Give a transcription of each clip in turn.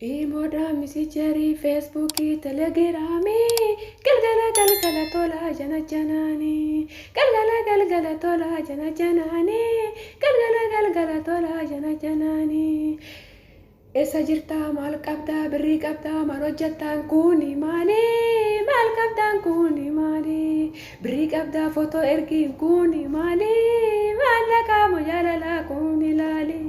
Imoodhaa misijarii feesbuukii telegiraamii galgala galgala tolaa jana janaanii galgala galgala tolaa jana janaanii galgala galgala tolaa jana janaanii. Eessa jirtaa, maal qabdaa, birrii qabdaa, maal hojjettaan, kuni maali? Maal qabdaan, kuni maali? Birrii qabdaa, footoo ergiin, kuni maali? Maallaqaa moo jaalalaa, kuni laali?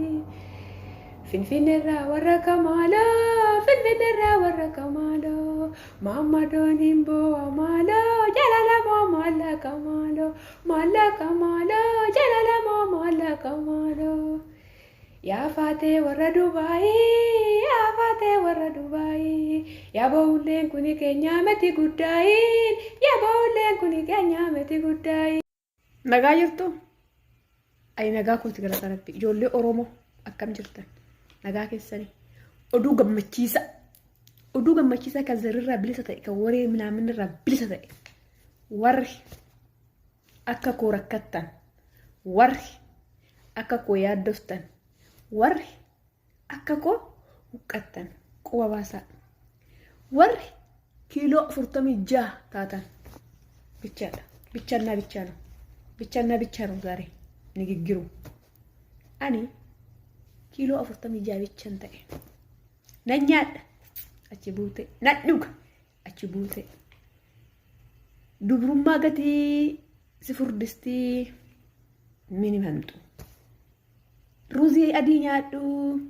Finfinneerraa warra kamaaloo, Finfinneerraa warra kamaaloo, Maammadoon hin boo'a maaloo, jaalala moo maallaqa maaloo, maallaqa maaloo, jaalala moo maallaqa maaloo. Yaa faatee warra Dubaayii, yaa faatee warra Dubaayii, yaa boolleen kuni keenyaa miti guddaayin, yaa boolleen kuni keenyaa miti guddaayin. Nagaa jirtu? Ani nagaa kooti, galata Rabbi. Ijoollee Oromoo, akkam jirtan? Nagaa keessanii? Oduu gammachiisaa. Oduu gammachiisaa kan zarrirraa bilisa ta'e, kan waree minaaminirraa bilisa ta'e. Warri akka koo rakkattan, warri akka koo yaaddoftan, warri akka koo huqqattan, quba baasaa. Warri kiiloo 46 taatan bichaadha. Bichaannaa bichaa ነው። ብቻና ብቻ ነው ዛሬ ንግግሩ። Ani kiiloo 46 bichaan ta'e. Nan nyaadha, achi buute. Nan dhuga, achi buute. Dubrummaa gatii si furdistii minimamtu. Ruuzii adii nyaadhu,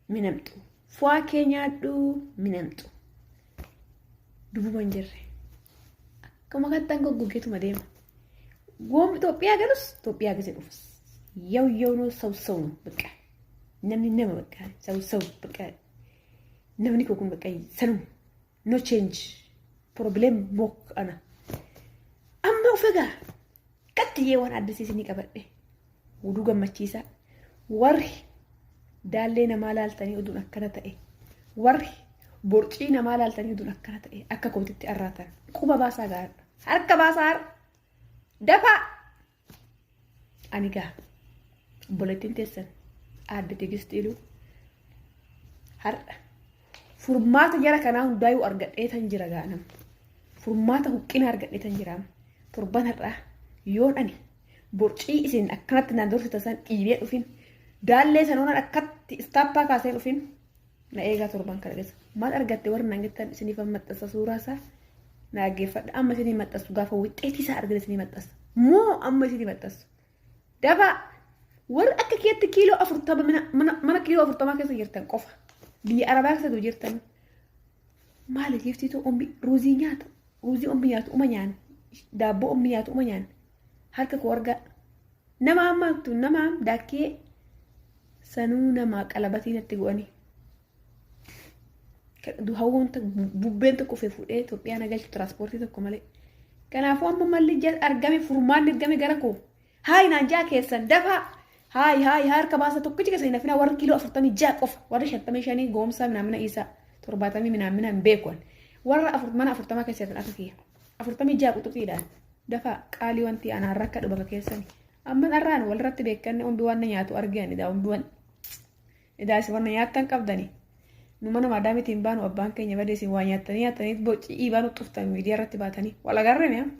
minamtu. Fuwaakee nyaadhu, minamtu. Dubuma hin jirre. Akkuma kattaan goggogeetuma deema. Goom Itoophiyaa galus, Itoophiyaa gase dhufus. ያው ያው ነው፣ ሰው ሰው ነው በቃ። Namni nama በቃ፣ ሰው ሰው በቃ። Namni kun በቃ sanuma, no change problem mook ana. Amma of egaa qaxxiyyee waan addasii isinii qabadhe. Oduu gammachiisaa. Warri daallee namaa laaltanii oduun akkana ta'e. Warri borcii namaa laaltanii oduun akkana ta'e, akka kootitti arraatan. Quba baasaa gaariidha. Harka baasaa har'a. Dafaa. Ani gaa obboleettiin teessan aadde Tigistii har'a furmaata jara kanaa hundaayyuu argadheetan jira gaanam. Furmaata huqqina argadheetan jira. Torban har'aa yoon ani borcii isin akkanatti naan dorsita san dhiibee dhufin, daallee sanoonaan akkatti istaappaa kaasee dhufin, na eegaa torban kana keessa. Maal argatte warri naan jettan, isiniif maxxansa suuraa isaa, na dhaggeeffadha. Amma isinii maxxansu, gaafa wixxeetii isaa argate isinii maxxansa. Moo amma isinii maxxansu. Dafaa, warri akka keetti kiiloo 40 mana kiiloo 40 keessa jirtan qofa, biyya Arabaa keessa jirtan, maali giiftiitu ombi ruuzii nyaatu, ruuzii ombi nyaatu uma nyaan, daabboo ombi nyaatu uma nyaan, harka koo argaa, nama ammaattu nama daakkee sanuu nama qalabatii natti go'anii. Hawwoon bubbeen tokko ofii fuudhee Itoophiyaa na galchu tiraanspoortii tokko malee. Kanaafuu amma malli argame, furmaanni argame gara koo. Haay naan ja'a keessan, dafaa. Haay haay harka baasa, tokkichi keessa hin hafina. Warri kiiloo 46 qofa, warri 55 goomsaa minaamina isaa 70 minaamina hin beekuan. Warra mana 40 keessa jirtan, akka kiyya. 46 quxuxiidhaan dafaa, qaalii wanti anaan rakka dhubaka keessani. Amma dharraan walirratti beekanne, hundi waan na nyaatu argani daa, hundi waan idaa isin wanna nyaattan qabdani. Nu mana maadaamiitiin baanu, abbaan keenya badee, isin waa nyaattanii nyaattanii boccii baanu xuftan, miidiyaa irratti baatanii wal agarre mi'a.